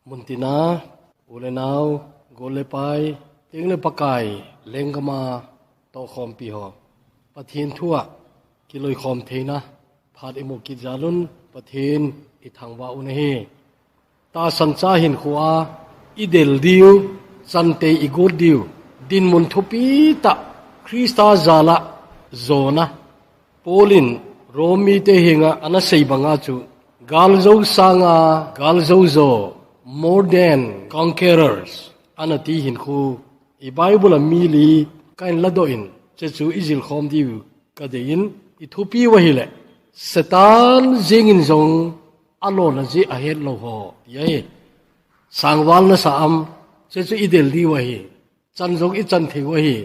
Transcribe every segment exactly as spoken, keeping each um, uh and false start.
Muntina, u le nau, gol le pai, teng le Pakai, lenggama, tokhompi ho. Pathen thua, kiloikhom theina, phat imu kit jal un, Pathen, ithangvah u ahi. Tahsan cha hinkhoa, idel diu, chantei igot diu, dinmun thupi tah, Christa jala, jona. Paul in Rom mite henga ana sei banga chu, galjo sanga, galjo jo, more than conquerors, ana ti hinkho, i Bible a mi li, kahin ladoh in, chechu ijilkhom diu, kadeiyin, ithupi u ahile, Satan jengin jong, alona jeh ahet lou ho, ti ahi. Sangval nasa am, chechu idel diu ahi. Chan jong ichan thei u ahi.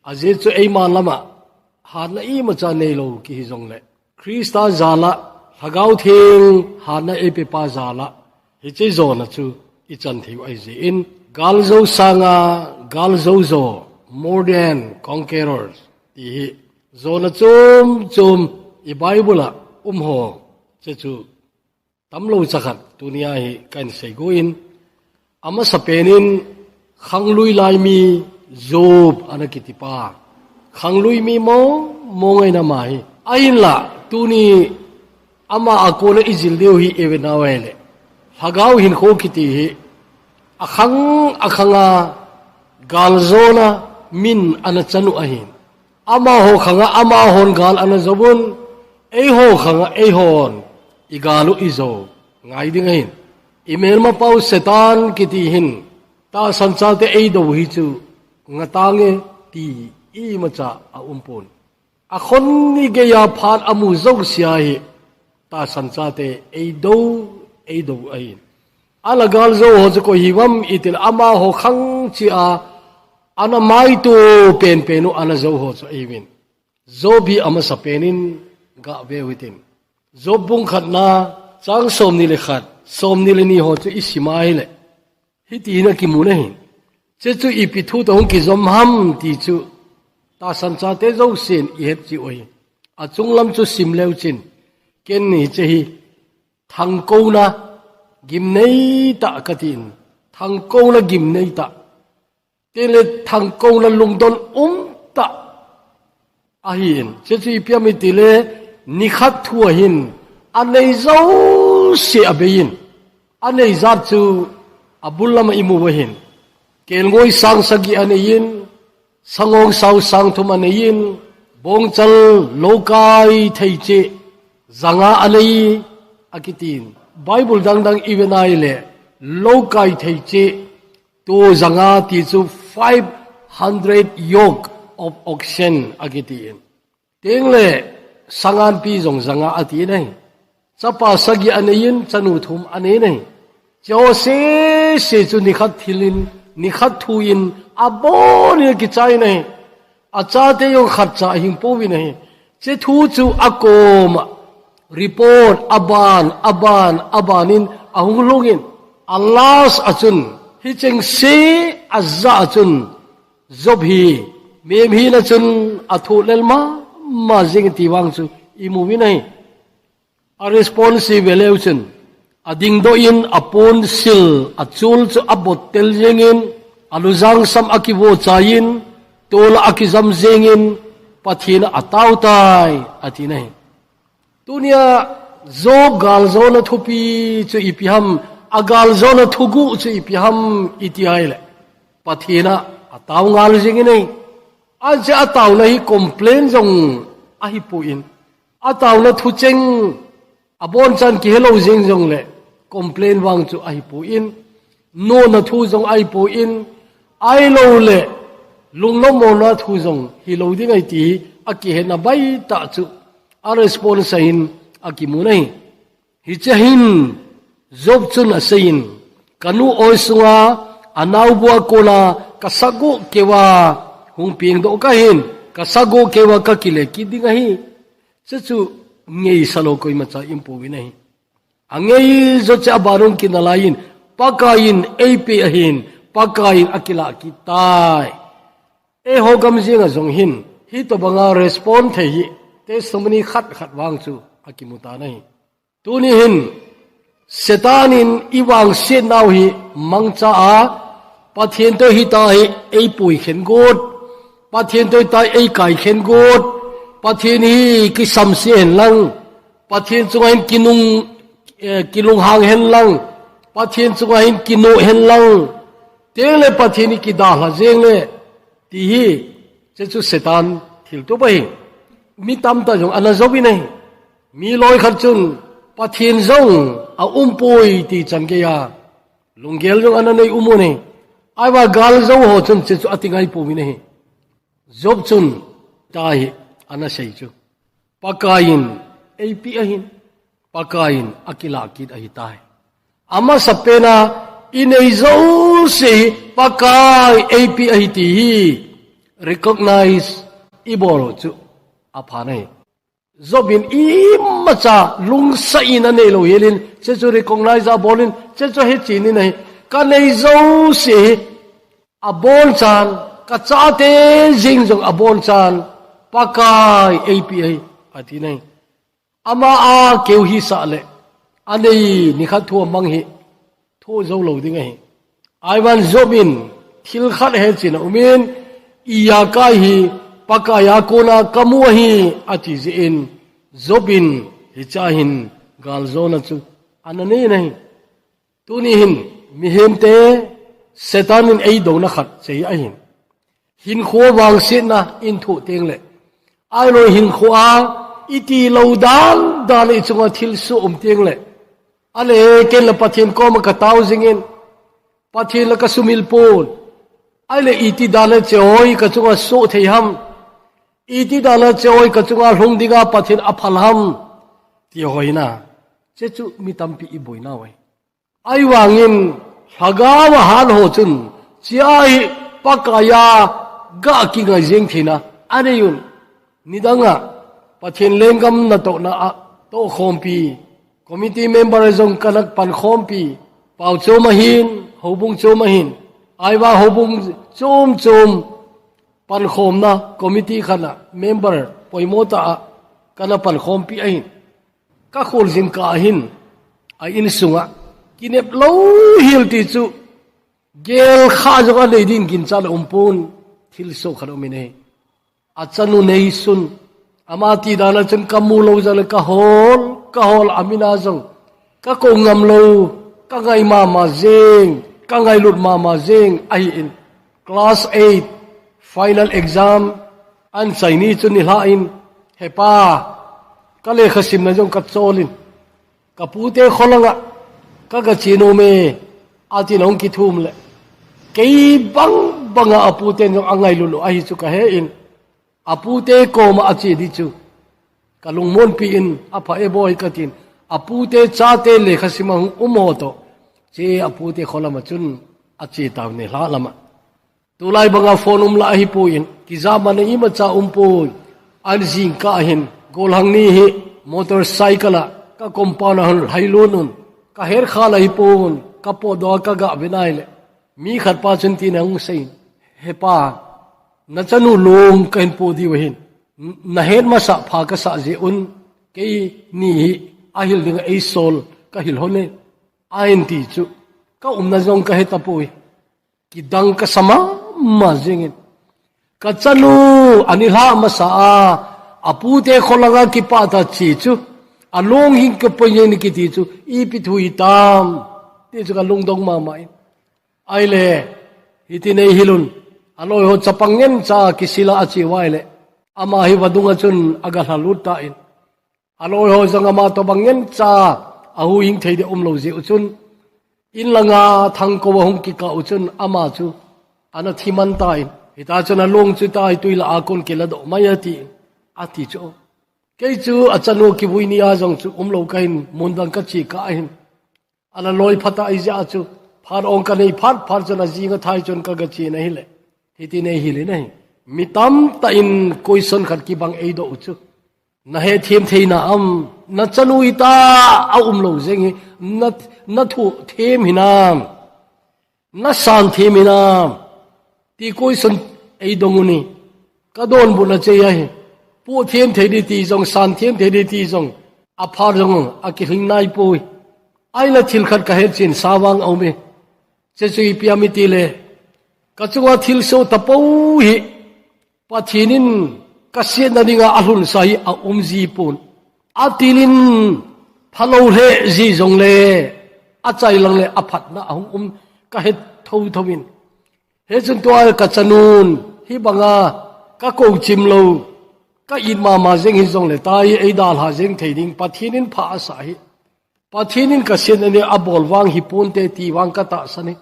Ajeh chu eima lama, hatna imacha neilou kihi jongle. Christa jala, Lhagao Theng, hatna eipepa jala. Hiche jona chu, ichan thei u ahi jeh in. Galjo sanga, galjo jo, more than conquerors. Ti hi, jona chom chom, i Bible a, um ho. Chechu, tamlou chakhat, tunia hi kahin seigon. Amasapen in, khanglui lai mi, Job, ana kitipa. Khanglui mi mong, mong ahi ama hi. Ahinla, tuni, ama a kona ijil diu hi ive nau ahile. Lhagao hinkho kiti hi. Akhang, akhanga, galjona, min ana chanu ahin. Amaho khanga, amahon gal ana jouvun, eiho khanga, eihon, igal u ijou, ngai ding ahin. Imelmapau Satan kiti hin, tahsan chate eidou hi chu, ngatange ti imacha aumpon. Akhon ni geiya phat amu jousea hi, tahsan chate eidou, eidou ahin. Ala galjou ho chu koi hiuvam itile amaho khang chea, ana maito penpen u ana jou ho chu ahiuvin. Job hi amasapen in gave uhitin. Job bung khatna, chang somni le khat, somni le ni ho chu isim a ahile. Hiti hin akimu ahi. Chechu ipi thu toh hung kijom ham ti chu. Tahsan chate jousen ihet cheh u ahi. Achunglam chu sim leu chun. Ken hiche hi. Thangkona gimnei tah katin. Thangkona gimnei tah. Tile thangkona lungdon um tah. Ahin, chechu ipi ham itile, nikhat thu ahin, anei jouse abeiyin. Anei jat chu, abul lama imu u ahin. Kelngoi sang sagi aneiyin, sangongsao sang thum aneiyin, bongchal loukai thei cheh, janga anei, akitin. Bible dangdang ive nai le, loukai thei cheh, tu janga ti chu five hundred yoke of oxen akitin. Tengle sanganpi jong janga ati ahi. Chapa sagi aneiyin, chanu thum anei ahi. Cheho sese chu nikhat thilin, nikhat thuin, abonin akichai ahi. Achate jong khatcha ahing pouvin ahi. Hiche thu chu akoma report aban, aban, abanin ahung lhungin. A last a chun, hicheng se ajah a chun, Job hi, mihem hina chun athoh lel mama jing ti vang chu imu uvin ahi. A response ive leu chun, adingdoh in, aponsil, achul chu abottel jengin, alujang sam akivohchaiyin, tol a akijam jengin, Pathen a atao tai, ati ahi. Tunia Job galjona thupi chu ipi ham, agaljona thuguh chu ipi ham iti ahile. Pathen a atao ngal jengin ahi. Anche ataona hi complain jong ahipon. Ataona thucheng abonchan kihelou jeng jongle complain vang chu ahipon. Nona thu jong ahipon. Ahilouleh, lunglhamona thu jong hilou ding ahi ti hi akihetna baitah chu a response a hin akimu ahi. Hiche hin, Job chun aseiyin, kanu oisunga, anaobu a kona, kasagoh keuva, hung pengdoh kahin, kasagoh keuva kakile kit ding ahi. Chuchu, ngeisalou koimacha ium pouvin ahi. Angei jouse aban hung kinalaiyin, Pakaiyin eipeh ahin, Pakaiyin akilah kit tai. Eiho gam jenga jong hin, hitobanga respond thei hi, testimony khat khat vang chu akimu tan ahi. Tuni hin, Satan in i vangsiat nau hi mangcha a, Pathian toh hita hi ei pui khen got, Pathian toh hita ei kai khen got, Pathian hi kisamse hen lang, Pathian chunga hin kinung, eh, kilunghang hen lang, Pathian chunga hin kinu hen lang, teng le Pathian hi kidalha jeng le, ti hi, che chu Satan thil tup ahi. Mi tamtah jong ana jou in ahi. Mi loi khat chun Pathian jong a umpui ti chan gei a, lunggel jong ana nei um un ahi. Ahivang gal jou ho chun che chu ati ngai pouvin ahi. Job chun tahi ana sei chu. Pakai in eipi ahin, Pakai in akilah kit ahitai. Amasapen a i nei jouse hi Pakai eipi ahi ti hi recognize i bol chu apha ahi. Job in imacha lungsa in anei lou helin, che chu recognize abol in, che chu hechen in ahi. Ka nei jouse hi abonchan, ka chate jeng jong abonchan, Pakai eipi ahi, ati ahi. Ama a keu hisah le, anei nikhat thu amang hi, thu jou lou ding ahi. Ahivang Job in thil khat hechen a um in, i a kai hi Pakai a kona ka mu ahi, ati jeh in, Job in hiche a hin galjona chu ana nei ahi. Tuni hin, mihemte, Satan in ei douna khat sei ahin. Hinkho vangsetna in thoh teng le, ahilou hinkho a, i ti lou dan dan i chunga thilsoh um teng le, ale ken le Pathian koma ka tao jing in, Pathian le ka sumil pon. Ahile iti dan le che hoi ka chunga soh thei ham. Iti dan le che hoi ka chunga lhung dinga Pathian aphal ham. Ti hoi na. Che chu mi tampi i boina uve. Ahivangin, lhagao a hat ho chun, chia hi Pakai a ga kingai jeng theina anei un. Nidang a, Pathian lenggam natohna a, tohkhompi, committee member jong kana pankhompi, pao chom ahin, houbung chom ahin, ahivang houbung chom chom pankhomna committee khat a member poimo tah a kana pankhompi ahin. Ka kholjin kah a hin, a insunga, kinep lou hel ti chu, gel kha jong anei din ginchat a um pon, thilsoh khat um in ahi. Achanu neisun, ama ti dan a chun ka mu lou jeh le ka hol, ka hol a min a jong, ka kou ngam lou, ka ngai mama jeng, ka ngailut mama jeng, ahi in. Class eight, final exam, an chai ni chun nilhah in, He pa, ka lekha simna jong ka chol in, ka pute kholanga ka ga che nom e, atin ahung kithum le. Kei bang banga aputen jong angailut u ahi chu ka he in, apute koma ache di chu ka lungmonpi in, apha e boi ka tin, apute chate lekha sima hung um ho toh, che apute kholama chun ache tau nilhah lama. Tulai banga phone um la ahipoi in, kijamna imacha umpoi. An jingkah a hin, golhang ni hi, motorcycle a, ka compound a hung lhai lhun un, ka het khel ahipon, ka potdoh a ka ga ve nai le. Mi khat pa chun tin ahung sei in, He pa, na chanu long ka hin po diu ahin, na het masat pha ka sah jeh un, keini hi, ahil dinga eisol, ka hil hon e, ahin ti chu, ka umna jong ka he tapoi. Kidang kasa mama jeng in. Ka chanu, anilhah masa a, apute kholanga kipah tah a che chu, along hing ka poi jeng in kiti chu, ipi thu hitam, ti chu ka lungdong mama in. Ahile, hiti nei hil un, aloi ho chapang ngen cha kisil a ache uva ahile, ama hi vadung a chun aga lha lut tan. Aloi ho jong ama tobang ngen cha, ahuhhing thei ding umlou jeh u chun, in langa thangkou a hung kikah u chun ama chu ana thi man tan, hita chun along chu tai tui lah a kon kiladoh mai ati, ati chu. Kei chu achanu kivui ni a jong chu umlou kahin, mun dang ka che kah ahin. Ana loi phat a ijeh chu, phat ong ka nei phat phat chun ajing a thai chun ka ga che na hile. Hiti nei hil in ahi. Mi tamtah in question khat kibang eidoh u chu. Na hethem thei nam, na chanu hita a umlou jeng hi, na, na thoh them hinam, na san them hinam, ti question eidong u ni. Ka donbutna chu ahi. Poh them thei ding ti jong, san them thei ding ti jong, apha jong, akilhing naipoi. Ahinla thil khat kahet chen sa vang aume. Hiche chu ipi ham itile, kachunga thilsoh tapou hi Pathen in kasetna dinga alhunsa hi aumji pon. Atilin phalou lheh ji jongle, achailang le aphatna ahung um kahet thotho in. Hichun tua kachanun hibanga kakou chim lou, ka it mama jeng hijongle, tai eidalha jeng thei ding, Pathen in pha asah hi. Pathen in kasetna dinga abol vang hiponte ti vang katahsan e,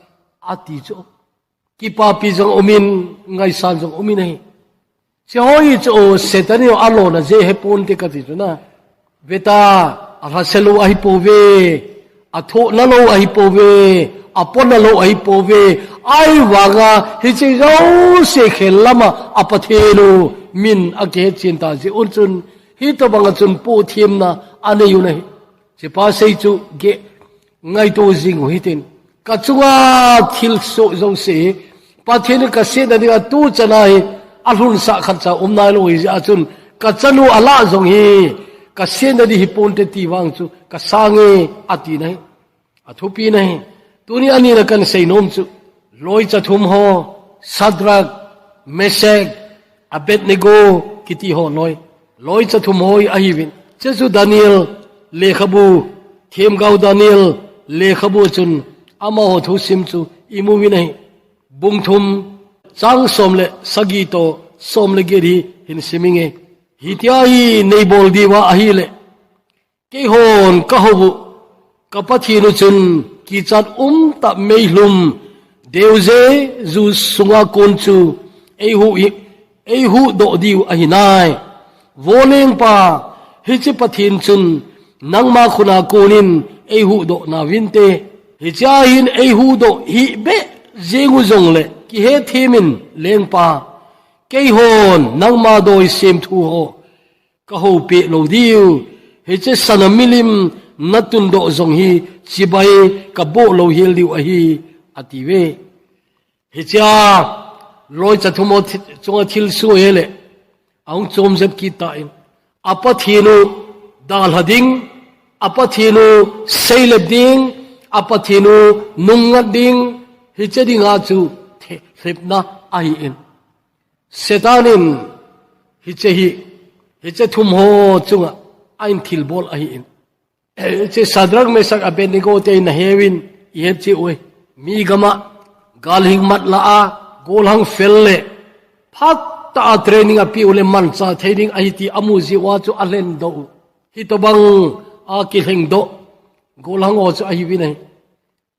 ati chu. Kipapi jong umin, ngaisang jong umin ahi. Hiche ho hi chu Satan in alona jeh heponte kati chu na. Veta, alhase lou ahipouve, athohna lou ahipouve, apona lou ahipouve. Ahivanga hiche jouse khel lama a Pathen u min akihet chen ta jeh un chun, hitobanga chun pothemna anei u ahi. Hichepa sei chu ngaito jing u hitin. Kachunga thilsoh jouse hi Pathen in kasetna dinga tuchan a hi alhunsah khatcha um nailou hijeh a chun, kachanu alah jong hi kasetna ding hiponte ti vang chu kasange, ati ahi. Athupi ahi. Tuni anina kahin seinom chu, loicha thum ho, Shadrach, Meshach, Abednego kiti ho loi. Loicha thum ho hi ahiuvin. Hiche chu Daniel lekhabu, themgao Daniel lekhabu chun amaho thusim chu imu uvin ahi. Bung thum, chang som le sagi toh som le get hi hin sim inge. Hitia hi neibol diu ahile, keihon kahou u ka Pathen u chun kichat umtah meilhum deujeju sunga kon chu eihuh hi, eihuhdoh diu ahinai. Vo lengpa, hiche Pathen chun nangma khut a konin eihuhdoh nauvinte. Hichea hin eihuhdoh hih beh jeng u jongle, kihethem in lengpa, keihon nangma doi semthu ho kahou peh lou diu, hiche sana milim natundoh jong hi chibai kaboh louhel diu ahi, atiuve. Hichea loicha thum ho thi-, chunga thilsoh ahile, ahung chom jep kit tan. A Pathen u dalha ding, a Pathen u seilep ding, a Pathen u nungngat ding, hiche dinga chu the-, lhepna ahin. Satan in hiche hi, hiche thum ho chunga ahin thilbol ahin. Hiche Shadrach, Meshach, Abednego te in aheuvin, ihet cheh uve. Mi gama, galhing mat lah a, golhang fel le, phatah a training apeh u le manchah thei ding ahi ti amu jeh uva chu alhendoh u. Hitobang a kilhengdoh golhang ho chu ahiuvin ahi.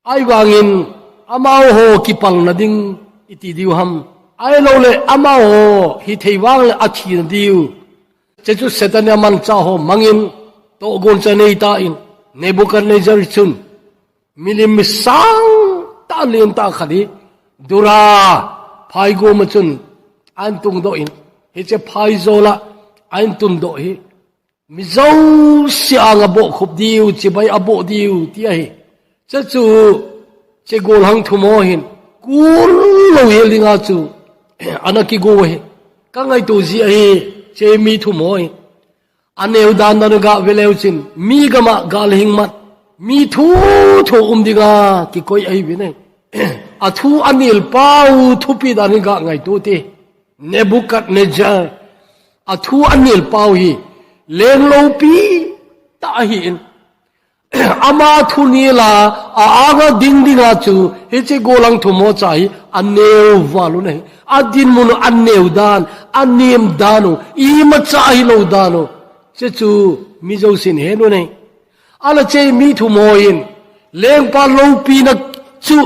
Ahivangin amaho kipalna ding iti diu ham. Ahilouleh amaho hithei vangle athina diu. Hiche chu Satan in amanchah ho mangin tohgon chu anei tan, Nebuchadnezzar chun milim misangtah lentah khat hi Dura phaigom a chun ahin tungdoh in, hiche phaijol a ahin tundoh hi mi jouse anga bohkhup diu, chibai aboh diu, ti ahi. Hiche chu, hiche golhang thum ho hin, kul louhel dinga chu, ana kigo ahi. Kangaito ji ahi, hiche mi thum ho hin. Aneo dan dan gave leu chun, mi gama galhing mat, mi thuthu um dinga kikoi ahiuvin ahi. Athu anel pau thupi dan hi gangaito te. Nebuchadnezzar, athu anel pau hi, leng loupi tah ahin. Ama thunel a, a anga ding dinga chu, hiche golhang thum ho cha hi, aneo val u ahi. Adinmun u aneo dan, anem dan u, imacha ahilou dan u. Hiche chu, mi jousen ahen u ahi. Ahinla hiche mi thum ho hin, lengpa loupina chu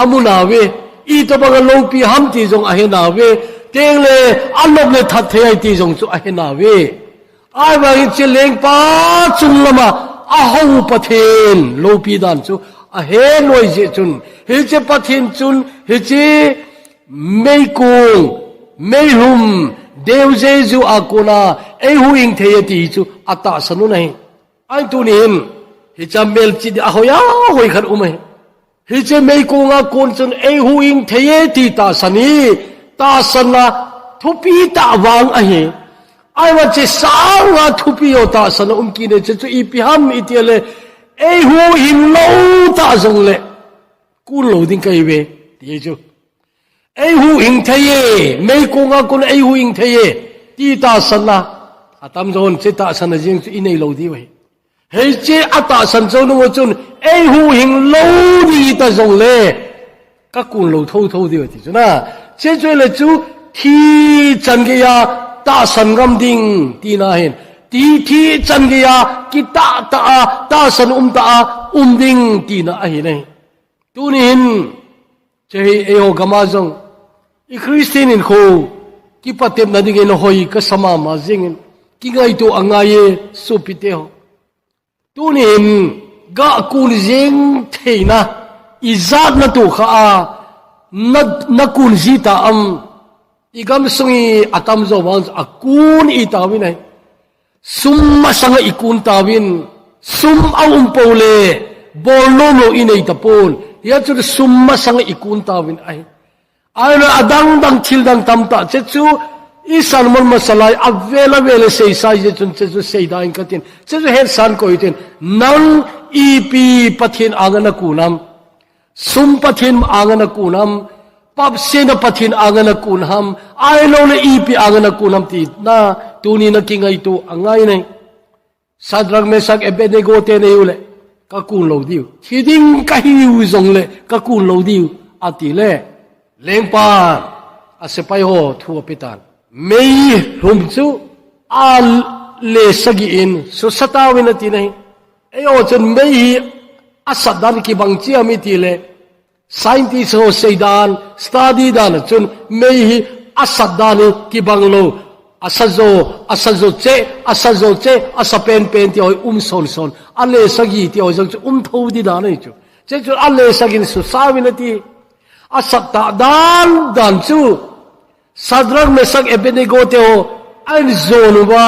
amu nauve, itobanga loupi ham ti jong ahe nauve, tengle anop le that thei ahi ti jong chu ahe nauve. Ahivangin hiche lengpa chung lama ahou Pathen loupi dan chu ahe loi jeh chun, hiche Pathen chun, hiche meikong, meilhum, deujeju a kona eihuhhing thei e ti chu atahsan u ahi. Ahin tunin, hiche melchih ding ahoi ahoi khat um ahi. Hiche meikong a kon chun eihuhhing thei e ti tahsan hi, tahsanna thupi tah vang ahi. Ahivang hiche sanga thupi ho tahsanna um kit e, hiche chu ipi ham itile, Eihuhhing lou tah jongle, kun lou ding kahiuve, ti chu. Eihuhhing thei e, meikonga kon eihuhhing thei e, ti tahsanna. Atamjon hiche tahsanna jeng chu inei lou diu ahi. Hiche atahsan jou nung chun, eihuhhing lou ding ita jongle, kakun lou thotho diu ti chu na. Hiche chu le chu thi chan geiya tahsan ngam ding tina ahin. Thi, thi chan geiya kitahtah a tahsan umtah a um ding tina ahi nai. Tuni hin, hiche hi eiho gam a jong, i Christian hinkho kipatepna dingin hoi kasa mama jengin, kingaito angaiye sopite ho. Tuni hin, gakun jeng theina, ijat natoh khah a, na, nakun ji ta am, igamsung hi atamjo vang akun itauvin ahi. Sum masanga ikun tauvin, sum aum pou le, bol nom lou inei tapon, hia chu sum masanga ikun tauvin ahi. Ahileh adang dang thil dang tamtah, hiche chu i sermon masa lai, avel avel a seisa hiche chun hiche chu seida in katin, hiche chu hetsa in koi tin, nang ipi Pathen anga nakun ham, sum Pathen anga nakun ham, papsena Pathen anga nakun ham, ahilouleh ipi anga nakun ham tina, tuni nakingaito angai nai. Shadrach, Meshach, Abednego te nei u le, kakun lou diu. Thi ding kahiu jongle, kakun lou diu, ati le. Lengpa, asepai ho thu apetan. Meilhum chu, ale sagi in, susa tauvin ati nai. Eiho chun mei hi asat dan kibang chi ham iti le. Scientist ho seidan, study dan a chun mei hi asat dan hi kibang lou. Asa jo, asa jo cheh, asa jo cheh, asa penpen ti ho um sonson. Ale sagi ti ho jong chu um tho di dan ahi chu. Hiche chu ale sagin susa uvin ati. Asat tah dan dan chu. Shadrach, Meshach, Abednego te ho ahin jon uva.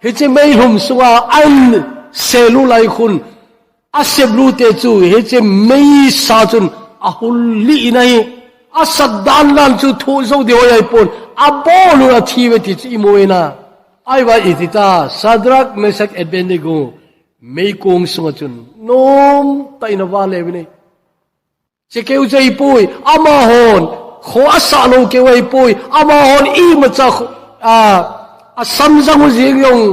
Hiche meilhum sunga ahin sel u lai khun. Aseplut te chu, hiche meisa chun ahul lih in ahi. Asat dan dan chu thoh jou ding hoi ahipon. Abol un athi uve ti chu imu uve na. Ahivang iti ta, Shadrach, Meshach, Abednego, meikong sunga chun, nomtah in avale uve nai. Hiche keu chu ahipoi, amahon, kho asah lou keu ahipoi, amahon imacha kho, a, asam jang u jeng jong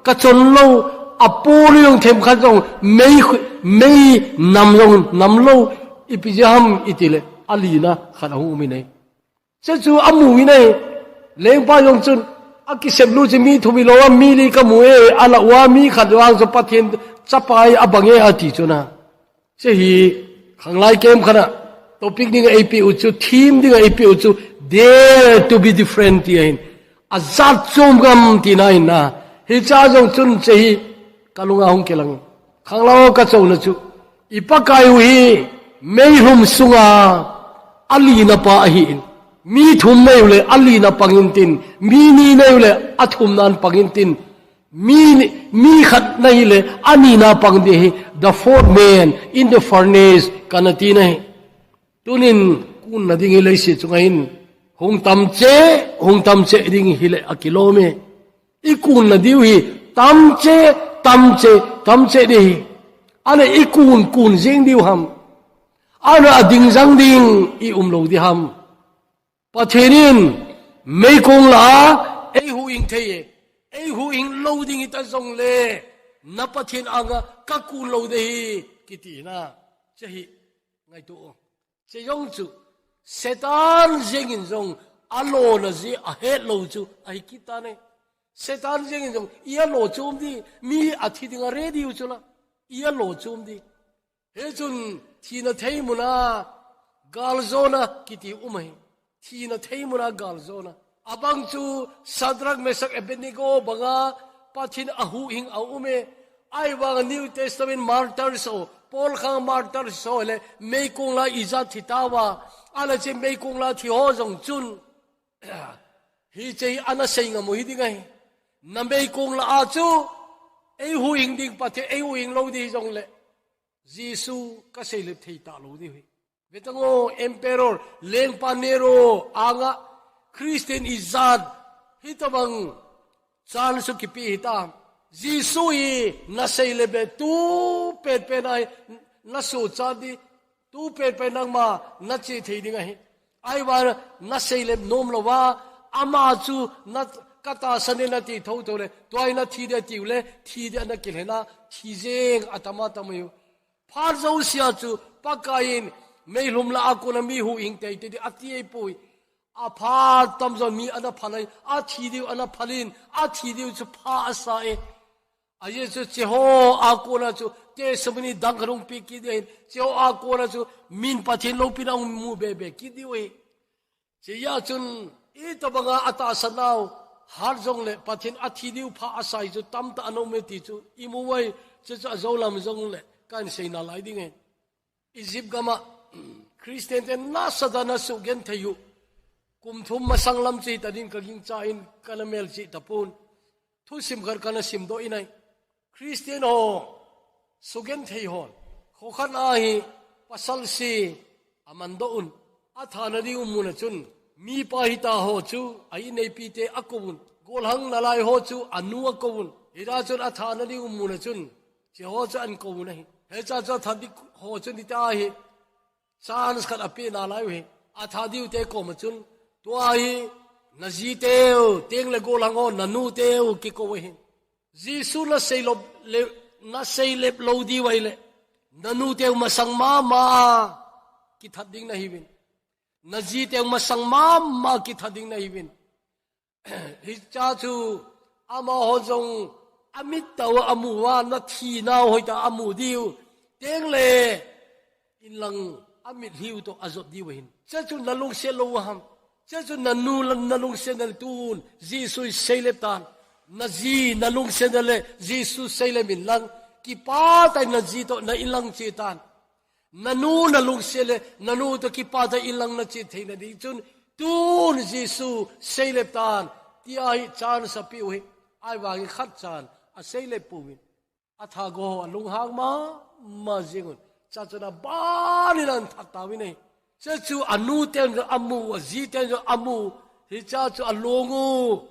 kachon lou, apol u jong themkhat jong, mei, mei nam jong nam lou, ipi jeh ham iti le, alina khat ahung um in ahi. Hiche chu amu in ahi, lengpa jong chun, akiseplut chu mi thum hilou a, mi li kamu e, alah uva mi khat vang chu Pathen chapa hi abang e ati chu na. Hiche hi, khanglai kem khat a, topic dinga eipeh u chu, theme dinga eipeh u chu, dare to be different ti ahin. Ajat chom ngam tina ahin na. Hiche a jong chun hiche hi, kalunga hung kilang. Khanglai ho kachona chu. I Pakai u hi, meilhum sunga, alina pa ahin. Mi thum nei u le, alina pang intin. Mi ni nei u le, athumnan pang intin. Mi, mi khat nahi le, anina pang ding ahi, the fourth man in the furnace, kana ti nahi. Tunin, kunna ding hi leiset chunga hin, hung tam cheh, hung tam cheh ding hile akilom e. I kunna diu hi, tam cheh, tam cheh, tam cheh ding ahi. Ahile i kun, kun jing diu ham. Ahile ading jang ding, i um lou ding ham. Pathen in meikong lah a, eihuhhing thei e, eihuhhing lou ding hita jongle, na Pathen anga kakun lou ding ahi, kiti na. Hiche hi, ngaito o. Hiche jong chu, Satan jeng in jong, alona jeh, ahet lou chu, ahi kit tan ahi. Satan jeng in jong, i alo chu um ding, mi athi ding a ready u chu la, i alo chu um ding. Hichun thina thei muna galjona kiti um ahi. Thina thei muna galjona. Abang chu Shadrach, Meshach, Abednego banga Pathen ahuhhing a um e. Ahivang New Testament martyrs ho, Paul khang martyrs ho le meikong lah a ijat thi tauva. Ahile hiche meikong lah a thi ho jong chun. Hiche hi ana sei ngam u hi ding ahi. Na meikong lah a chu eihuhhing ding Pathen, eihuhhing lou ding jongle. Jesu kasei lep thei talou ding ahi. Vetan o, Emperor, lengpa Nero anga Christian ijat hitobang chance chu kipe hita. Jesu hi nasei le be tu pen pen ahi, na suhchat ding, tu pen pen nangma nache thei ding ahi. Ahivangin nasei le nom louva, ama chu na, katahsan e nati thotho le, tua hi nathi ding atiu le, thi ding ana kilhen a, thi jeng atam atam ahiu. Phat jousea chu Pakaiyin meilhum lah a kona mi huhhing teitei ding ati ahipoi. Aphat tamjon mi ana phal ahi, athi diu ana phal in, athi diu chu pha asa e. Ajeh chu cheho a kona chu testimony dang khat hung pe kit ding ahin, cheho a kona chu min Pathen loupina hung mu bebe kit diu ahi. Chuti a chun, itobanga atahsan nau hat jongle Pathen athi diu pha asa hi chu tamtah ana um e ti chu imu uve. Chuchu ajou lam jongle kahin sei nalai ding ahi. Egypt gam a Christian te nasatah in ana sugenthei u, kum thum masang lam chu hita ding kagingchan kana melchih tapon. Thusim khat kana simdoh in ahi. Christian ho, sugenthei hon, kho khat a hi pasal se amandoh un, athana diu mun a chun, mipa hita ho chu a inneipi te akou un, golhang nalai ho chu anu akou un. Hita chun athana diu mun a chun, cheho chu ahin kou un ahi. Hiche chu atha ding ho chun hita hi chance khat ape nalai u ahi. Atha diu te koma chun, tua hi naji teu, teng le golhang ho, nanu teu kikou ahi. Jesu nasei lou le, nasei lep lou diu ahile, nanu teu masang mama kithat ding nahiuvin. Naji teu masang mama kithat ding nahiuvin. Hiche chu amaho jong amit tah uva amu uva, nathi nau hoitah a amu diu. Teng le inlang amitlhi u toh ajot diu ahin. Chuche chu nalungset lou u ham? Chuche chu nanu la nalungset na le tun Jesu hi seilep tan. Naji nalungset na le Jesu seilep inlang, kipah tah in naji toh na inlang che tan. Nanu nalungset le, nanu toh kipah tah in inlang nache theina ding chun, tun Jesu seilep tan, tia hi chance apeh u ahi. Ahivangin khat chan aseilep pouvin. Atha go ho alunghang mama jing un. Chuche chun aban in ahin that tauvin ahi. Chuche chu anu ten jong amu, aji ten jong amu. Hiche chu alung u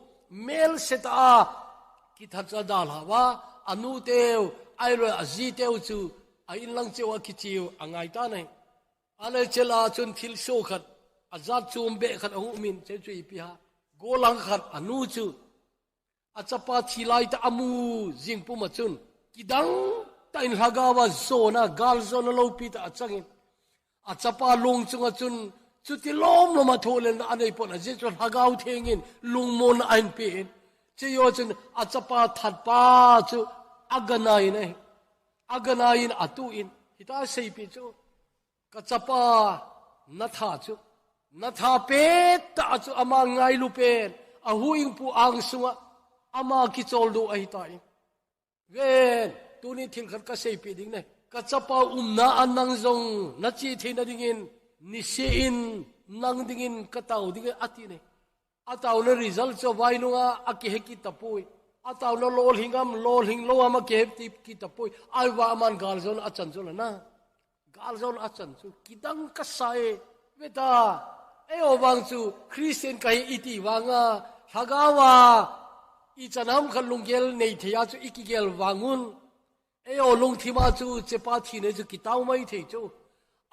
melse tah a kithat chu adalha uva, anu teu, ahilou le aji teu chu a inlang cheh uva kiche u angai tan ahi. Ahile chuche lah a chun thilsoh khat, ajat chom beh khat ahung um in, chuche chu ipi ham? Golhang khat anu chu achapa thi lai tah amu jing pum a chun, kidang tah in lhagao a jona, galjona loupi tah achang in, achapa lung chunga chun chuti lomlom a thohlelna anei pon, ajeh chu Lhagao Theng in lungmonna ahin pe in. Chuche jou chun achapa thatpa chu aganai in ahi. Aganai in atu in, hiti a seipeh chu, ka chapa natha chu, natha pet tah a chu ama ngailu pen, ahuhhingpu ang sunga ama kicholdo ahitai. Ven, tuni thil khat kaseipeh ding ahi. Ka chapa umna a nang jong nache theina dingin, niseh in nang dingin katao ding ahi, ati ahi. Ataona result chu vainunga akihe kit tapoi. Ataona lolhing am, lolhing lou am akihe kit tapoi. Ahivang aman galjona achan chu la na. Galjona achan chu kidang kasa e. Veta, eiho vang chu Christian kahi iti vanga, lhagao a ichan ham khat lunggel nei thei a chu ikigel vang un. Eiho lungthim a chu chepa thina chu kitao mai thei chu.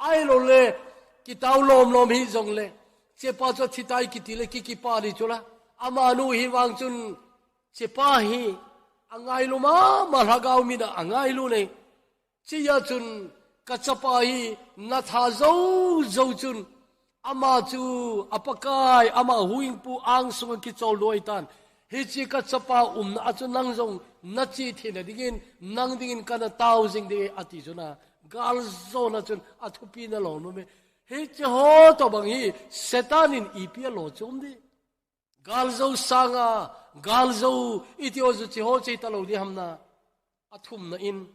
Ahilou le, kitao lomlom hijongle, chepa chu thitai kiti le ki, kipah ding chu la. Amanu hi vang chun, chepa hi angailu mama, lhagao min a angailu ahi. Chuti a chun, ka chapa hi natha jou jou chun, ama chu a Pakai, ama huhhingpu ang sunga kicholdo ahitan. Hiche ka chapa umna a chu nang jong nache theina dingin, nang dingin kana tao jing ding ahi, ati chu na. Galjona chun athupina lom lom e. Hiche ho tobang hi Satan in ipi a lo chom ding. Galjou sanga, galjou iti ho chu hiche ho chu hita lou ding ham na. Athumna in,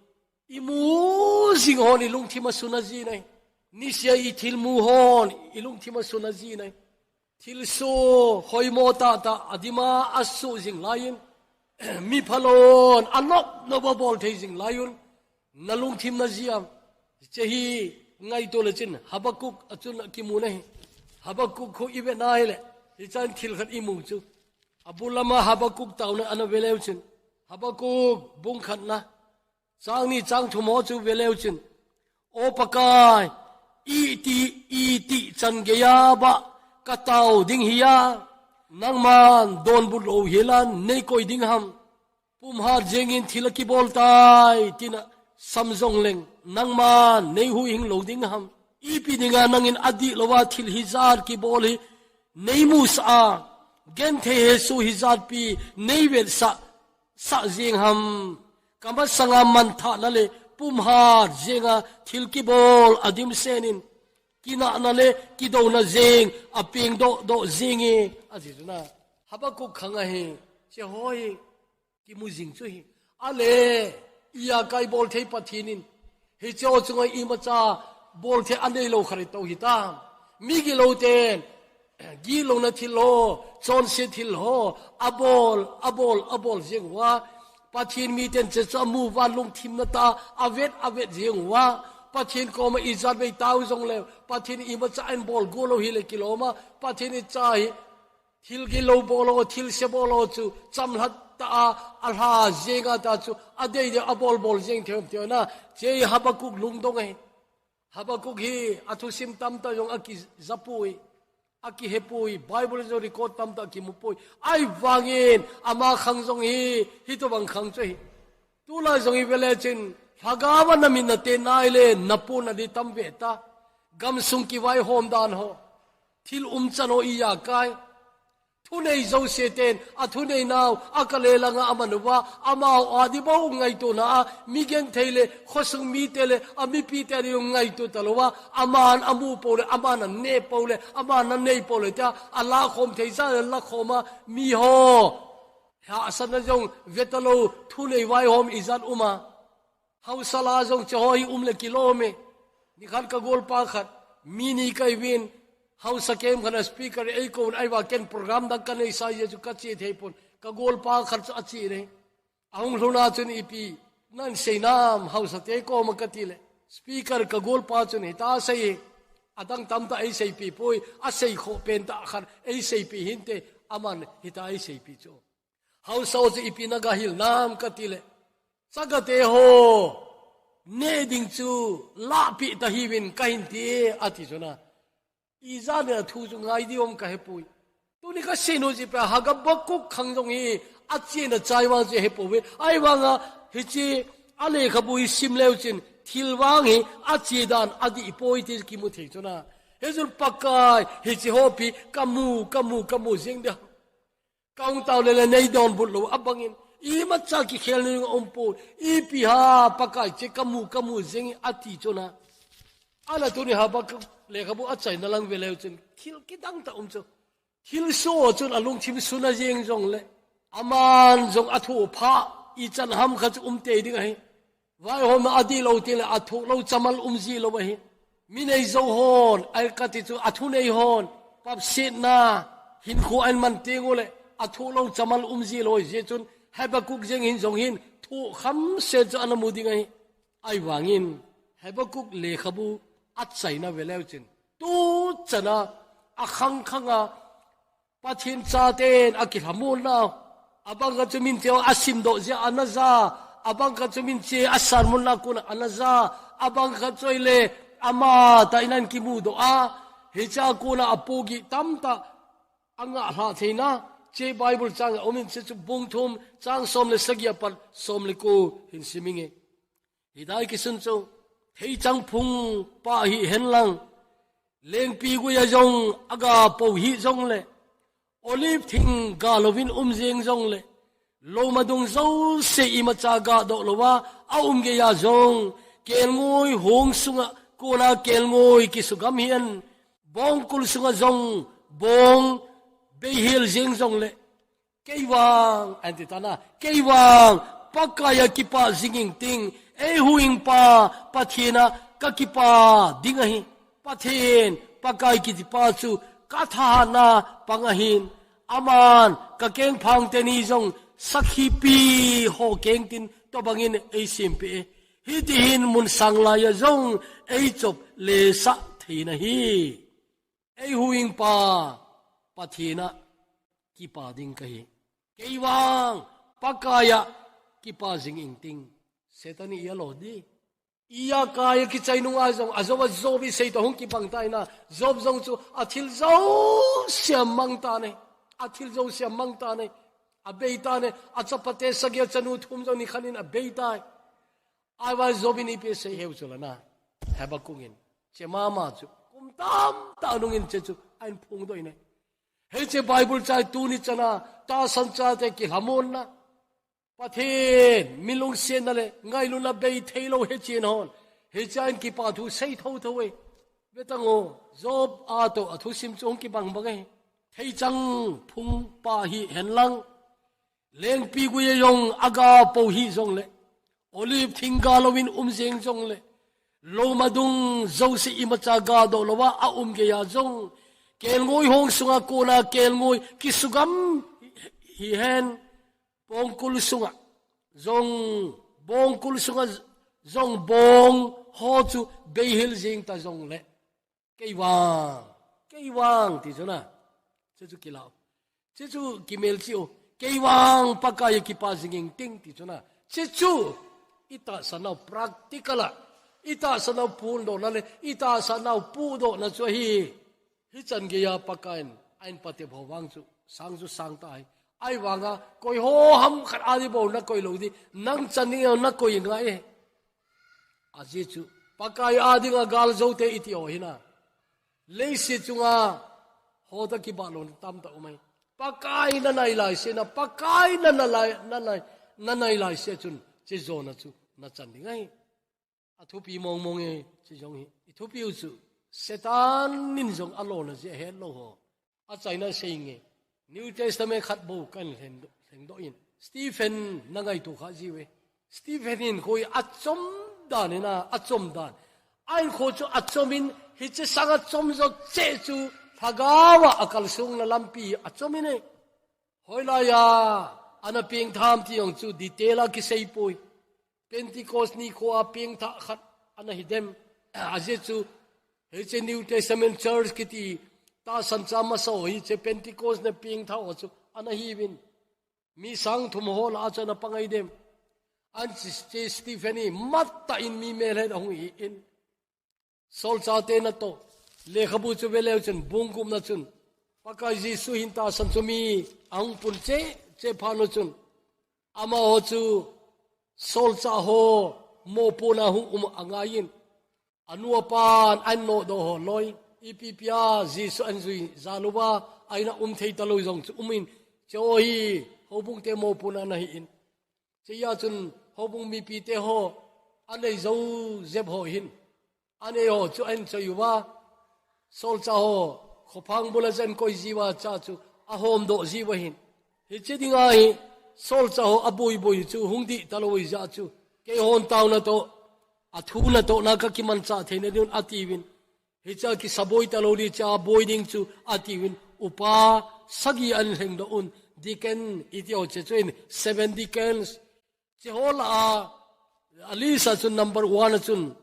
imu jing hon ilungthim asuna jin ahi. Niseh a ithilmu hon ilungthim asuna jin ahi. Thilsoh hoimo tahtah adima asoh jing laiyin, mi phalou hon anop nop a bol thei jing laiyin, nalungthim najin am? Hiche hi ngaito le chun Habakkuk a chun akimu ahi. Habakkuk khu ive nai le, hichan thil khat imu chu. Abul lama Habakkuk taona ana ve leu chun, Habakuk bung khatna, chang ni chang thum ho chu veleu chun, O Pakai, iti, iti chan geiya ba katao ding hiya, nangman donbut lou hilan nei koi ding ham. Pumhat jengin thil akibol tai, tina samjong leng, nangman nei huhhing lou ding ham. Ipi dinga nangin adih louva thil hijat kibol hi nei musah a, genthei hesoh hijat pi nei vetsah sah jeng ham. Kamasanga manthahna le pumhat jenga thil kibol adimsenin, kinahna le kidouna jeng apeng doh doh jenge, ati chuna. Habakuk khang ahi, che hoi. Kimu jing chu hi. Ale, ijakai bol thei Pathen in hiche ho chunga imacha bol thei anei lou khat tou hita. Migilou ten, gilouna thil ho, chonse thil ho, abol, abol, abol jeng uva. Pathen miten che chu amu uva lungthim na ta, avet, avet jeng uva. Pathen koma ijat vei tao jongle, Pathen imacha ahin bol go lou hile kiloma, Pathen icha hi, thil gilou bol ho, thil se bol ho chu, chamlhat ta a, alha jenga ta chu, adei dei abol bol jeng thei um tina, che hi Habakuk lungdong ahi. Habakuk hi, athusim tamtah jong akijapoi, akihepoi, Bible jong record tamtah kimupoi. Ahivangin, ama khang jong hi, hitobang khang chu ahi. Tulai jong ive le chun, lhagao a namin nate nai le, napuna di tam ve ta. Gamsung kivaihom dan ho. Thil umchan ho ijakai. Thunei jouse ten, athunei nau, akale langa aman uva, amaho adih bou ngaitona a, mi genthei le, khosung mite le, amipite adih ngaito talouva, aman amu pou le, aman ane pou le, aman anei pou le, tia, alakhom thei ja le lakhom a, mi ho. Hahsatna jong vetalou, thunei vaihom ijat um a. Haosa la jong che ho hi um le kilom e. Nikhat ka golpa khat, mi ni kaivin, haosa kem khat a speaker eikouvin, ahivang ken program dang kaneisa jeh chun kache thei pon. Ka golpa khat chu ache e. Ahung lhun a chun ipi, nasei nam, haosa te koma kati le. Speaker ka golpa chun hita asei e. Adang tamtah eiseipi poi, asei khoh pentah khat, eiseipi hinte, aman hita eiseipi chu. Haosa ho chu ipi nagahil nam kati le. Chagate ho, neh ding chu lahpeh tahiuvin kahin ti e, ati chuna. Ijat neh a thu chu ngai diu ham kahepoi. Tuni kasei nom chu ipi ham, Habakuk khang jong hi, achena chai vang chu hepouve. Ahivanga, hiche, alekhabu hi sim leu chun, thil vang hi, ache dan, adih poi ti kimu thei chuna. Hichun Pakai, hiche ho pi, kamu, kamu, kamu jeng dia. Kahung tao le le nei donbut lou abangin. Imacha kikhel nei um poi. Ipi ham Pakai che kamu kamu jeng ati chuna. Ahinla tuni Habakuk lekhabu achaina lang veleu chun. Thil kidang tah um chu. Thilsoh chun alungthim suna jeng jongle. Aman jong athu pha ichan ham khat chu um tei ding ahi. Vaihomna adih lou teng le athuh lou chamal um ji lou ahi. Mi nei jou hon, ahi kati chu athunei hon, papsetna, hinkho ahin man teng ule, athuh lou chamal um ji lou ahi jeh chun, Habakuk jeng hin jong hin, thuh khamset chu ana mu ding ahi. Ahivangin, Habakuk lekhabu achaina veleu chun, tuchan a, akhang khang a, Pathen chaten akilhamon nau. Abang khat chu min che asimdoh jeh a ana ja. Abang khat chu min che asermon a kon a ana ja. Abang khat chu ahile amatah in ahin kimudoh a. Hichea kon a apohgih tamtah angah lhah theina. Hiche Bible chang a um in hiche chu bung thum chang som le sagi apat som le ko hin sim inge. Hitia kisun chu, theichang phung pha hihen lang, lengpi guia jong aga po hih jongle, olive thing ga louvin um jeng jongle, lou madung jouse imacha ga doh louva, aum geiya jong, kelngoi hong sunga kona kelngoi kisugam hihen, bongkul sunga jong bong beihel jeng jongle, Kei vang, ahin ti tan a, kei vang, Pakai a kipah jing inting, eihuhhingpa, Pathen a kakipah ding ahi. Pathen, Pakai kitipa chu, kathahatna pang ahin. Aman, kakengphang teni jong, sakhipi ho kengtin, tobangin eisempeh e. Hitihin mun sang laiya jong, eichop lesah thei nahi. Eihuhhingpa, Pathen a kipah ding kahi. Kei vang, Pakai a kipa jing ingting. Satan in alo di. Iya kaya kichai nunga jong, ajo a Job isei toh hung kibang tai na, Job jong chu athil jouse amang tan ahi, athil jouse amang tan ahi, abei tan ahi, achapate sagi achanu thum jong nikhat in abei tai. Ahivang Job in ipi asei hiu chu lana, Habakkuk in, hiche mama chu, kum tamtah nungin hiche chu, ahin phongdoh in ahi. Hiche Bible chai tuni chana, tahsan chate kilhamonna, Pathen, mi lungsetna le ngailutna bei theilou hiche hon. Hiche a in kipa thu sei thotho e. Vetan o, Job a toh athusim chu hung kibang bang e. Theichang phung pa hihen lang. Lengpigui a jong aga po hih jongle. Olive thing ga louvin um jeng jongle. Louma dung jouse imacha gadoh louva aum geiya jong. Kelngoi hong sunga kona kelngoi kisugam hihen. Bongkul sunga jong, bongkul sunga jong bong ho chu beihil jing ta jongle. Kei vang, kei vang ti chu na. Hiche chu kilah u. Hiche chu kimelchih u. Kei vang Pakai a kipa jing ingting ti chu na. Hiche chu itahsan nau practical a. Itahsan nau phondohna le, itahsan nau pudohna chu ahi. Hichan geiya Pakaiyin, ahin patep ho vang chu, sang chu sang ta ahi. Ahivanga, koi ho ham khat a di bou nakoi lou di, nang chan ding nakoi ngai e. Ajeh chu, Pakai a dinga gal jote iti ho hina. Leiset chunga, ho toh kibah lou tamtah um ahi. Pakai nanai laise na, Pakai nanai, nanai, nanai laise chun, hiche jona chu, nachan ding ahi. Athupi mong mong e, hiche jong hi. Ithupi u chu, Satan in jong alona jeh ahet lou ho. Achaina sei nge. New Testament khat bou kahin lhengdoh, lhengdoh in. Stephen nangaito kha jiuve. Stephen in koi achom dan in a, achom dan. Ahin kho chu achom in, hiche sang achom jo cheh chu, lhagao a akalsonna lampi achom in e. Hoilai a, ana pengtha ham ti jong chu detail a kisei poi. Pentecost nikho a pengtha khat ana hi dem. Ajeh chu, hiche New Testament Church kiti tahsan cha masa ho hiche Pentecost na pengtha ho chu ana hiuvin. Mi sang thum ho lah a chu ana pang ahi dem. Ahin hiche Stephen hi matah in mi melhet ahung hi in. Solchahte natoh, lekhabu chu veleu chun, bung gupna chun, Pakai Jesu hin tahsan chu mi ahung pun cheh cheh phat u chun, amaho chu solchah ho mopohna hung um angaiyin, anu apan ahin nodoh ho loi, ipi ipi a Jesu ahin jui jal uva, ahin a um thei talou jong chu um in, hiche ho hi houbung te mopohna ana hi in. Hichea chun houbung mipite ho, anei jou jep ho hin. Anei ho chu ahin choi uva. Solchah ho, khophang bula chu ahin koi jiuva hichea chu ahomdoh jiuva hin. Hiche dinga hi, solchah ho aboi boi chu hung dih talou jeh chu. Keihon taona toh, athu natohna kakimanchah theina diuvin atiuvin. Hichea kisaboi talou di hichea boi ding chu atiuvin upa sagi ahin lhengdoh un, deacon iti ho hiche chu in seven deacons. Hiche ho lah a, a list a chun number one a chun,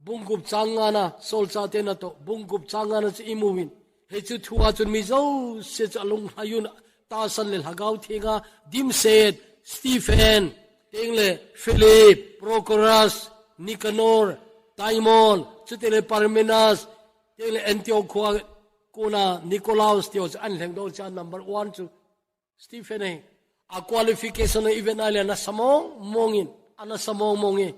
bung gup chang ngana, solchahte natoh, bung gup chang ngana chu imu in. Hichu thu a chun mi jouse chu alung lhai un, tahsan le lhagao thenga, dimset, Stephen, tengle Philip, Prochorus, Nicanor, Timon, chutengle Parmenas, tengle Antioch khoa kona Nicolaus ti ho chu ahin lhengdoh chu number one chu Stephen ahi. A qualification a ivet na le ana sa mong mong in, ana sa mong mong e.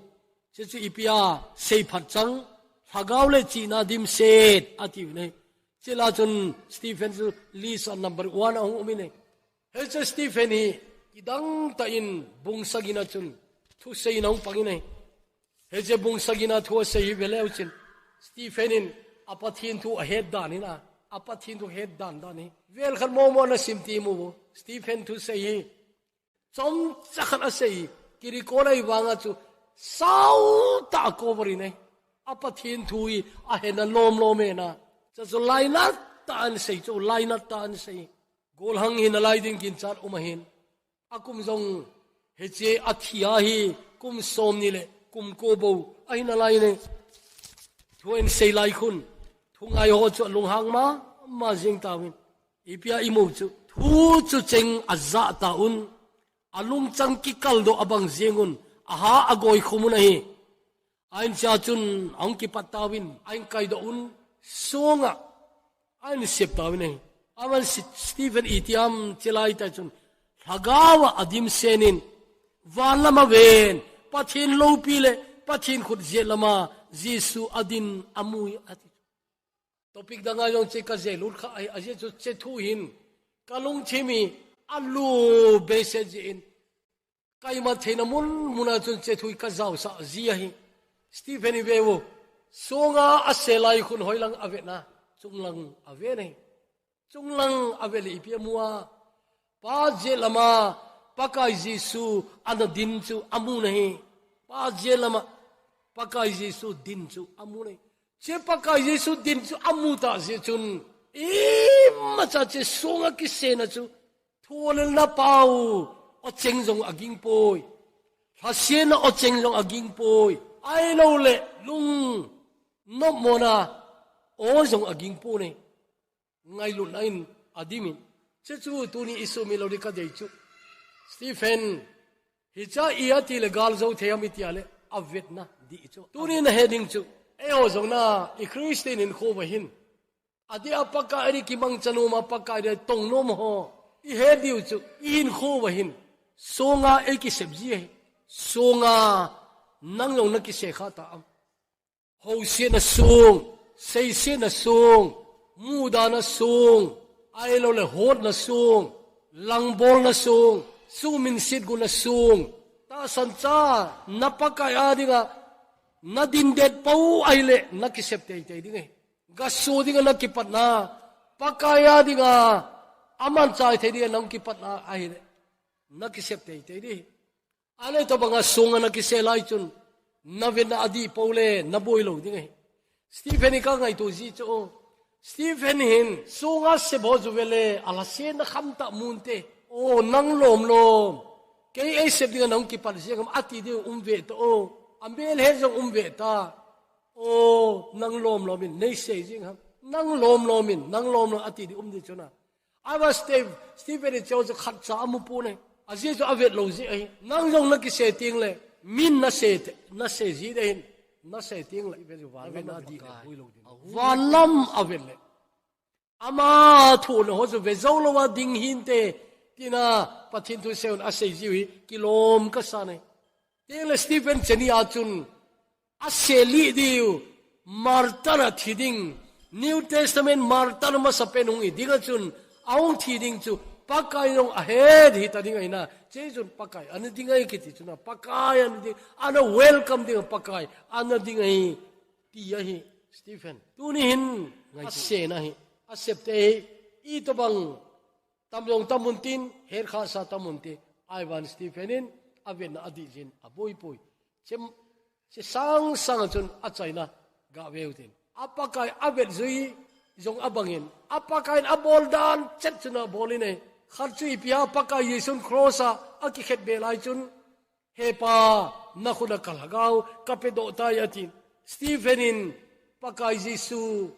Hiche chu ipi a seiphat chang, lhagao le chihna dimset atiuvin ahi. Hiche lah a chun Stephen chu list a number one a hung um in ahi. Hiche Stephen hi kidang tah in bung sagina chun thusei in ahung pang in ahi. Hiche bung sagina thu asei hi veleu chun, Stephen in a Pathen thu ahet dan in a, a Pathen thu het dan dan hi. Vel khat momo ana sim ti mu. Stephen thusei hi chomcha khat asei, kirecord ahi vanga chu sao tah a cover in ahi. A Pathen thu hi ahetna lom lom e na. Chuche chu lainat tah a ana sei chu, lainat tah a ana sei. Golhang hi nalai ding ginchat um ahin. Akum jong hiche athi a hi kum somni le kum ko bou ahi nalai in ahi. Thu ahin sei lai khun, thungai ho chu alunghang mama jing tauvin. Ipi a imu chu, thu chu cheng ajah tauvin. alungchang kikaldoh abang jengun, aha agoi khum un ahi. Ahin chea chun ahung kipat tauvin, ahin kaidoh un, songa ahin sep tauvin ahi. Aman Stephen iti ham chilai ta chun, lhagaova adimsenin, vanlam aven, Pathen loupi le Pathen khut jetlama Jesu adin amui ati. Topic danga jong che kaje lut kha ahi, ajeh chu che thu hin kalungthim hi alu behseh jeh in, kaimat theina mun muna chun che thu hi kajaosah ji ahi. Stephen hi ve u, songa ase lai khun hoilang avetna, chunglang ave nahi. Chunglang avet le ipi amu a, Pa jetlama Pakai Jesu ana din chu amu nahi. Pa jetlama Pakai Jesu din chu amu nahi. Che Pakai Jesu din chu amu ta jeh chun, imacha che songa kisena chu, thuolelna pau ocheng jong aging poi. Lhasetna ocheng jong aging poi. Ahilou le lung nopmona o jong aging poi ne. Ngailutna in adimin. Che chu tuni isumil lou ding kadei chu, Stephen hicha i ati le gal jo thei ham iti a le avetna dih chu. Tuni nahet ding chu, eiho jong na i Christian hinkho uva hin, adeh a Pakai a ding kimangcha nom a, Pakai a ding tong nom ho ihet diu chu, i hinkho uva hin songa eikisep ji ahi. Songa nang jong nakise kha ta am? Housetna song, seisetna song, mudana song, ahilou le hotna song, langbolna song, suhminset guna song, tahsan cha na Pakai a dinga nadin det pou ahile nakisep teitei ding ahi. Gaso dinga nakipatna, Pakai a dinga amanchah thei dinga nakipatna ahile nakisep teitei ding ahi. Ahile tobanga songa nakise lai chun, navetna adih pou le naboi lou ding ahi. Stephen hi kangaito ji chu, Stephen hin songa sep ho chu vele alhasetna khamtah mun te. O, nang lomlom, kei eisep dinga nahung kipat jeng ham ati diu um ve ta o. Amel he jong um ve ta. O, nang lomlom in neisei jeng ham. Nang lomlom in, nang lomlom ati diu um ding chu na. Ahivang Steve, Stephen in cheu chu khatcha amu poi ne. Ajeh chu avet lou jeh ahi. Nang jong nakise teng le, min nase te, nase ji ding ahin, nase teng le, vanlam avet le. Ama thuhilna ho chu ve jou lou a ding hinte, tina Pathen thu seiyun asei jiu hi kilom kasa ne. Teng le Stephen cheni a chun, ase lih diu, martyr a thi ding, New Testament martyr masapen hung hi dinga chun, ahung thi ding chu, Pakai jong ahet hita ding ahi na, che chun Pakai ana ding ahi kiti chu na, Pakai ana ding, ana welcome ding, Pakai ana ding ahi, ti ahi, Stephen. Tuni hin, asena hi, asep te hi, itobang, tam jong tam un tin, hetkhasa tam un tin, ahivang Stephen in avetna adih jin aboi poi. Che, che sang sanga chun achaina gave u tin. A Pakai avet jui jong abangin, a Pakai in abol dan chet chun abol in e. Khat chu ipi ham, Pakai Jesun cross a akikhetbeh lai chun, He Pa, nakhut a kalhagao kapedoh tai, atin. Stephen in, Pakai Jesu,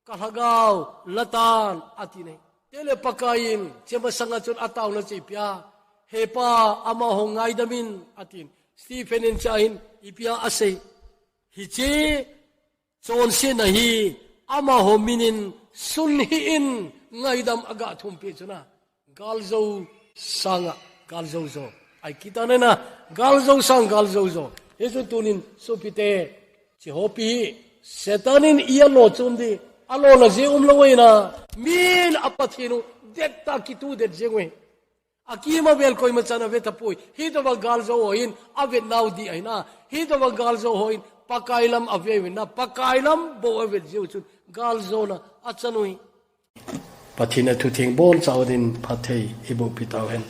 kalhagao latan, atin e. Chule Pakai in, che masanga chun ataona chu ipi ham, He Pa, amaho ngaidam in, atin. Stephen in chea hin, ipi ham asei. Hiche, Chonsetna hi amaho minin sun hih in ngaidam aga thumpeh chu na. Galjou sanga galjou jo. Ahi kit a nena, galjou sang galjou jo. Hichun tunin sopite, hiche hopi hi Satan in i alo chu um ding, alona jeh umlou ahi na. Min a Pathen u det tah a kitu det jeng u ahi. Akima vel koima chan ave tapoi. Hitobang galjou ho in avet nau dih ahi na. Hitobang galjou ho in Pakai lam ave uvin na. Pakai lam bou avet jiu chun galjouna achan u ahi. Pathen a thutheng boncha uva din phatthei iboh pi tau hen.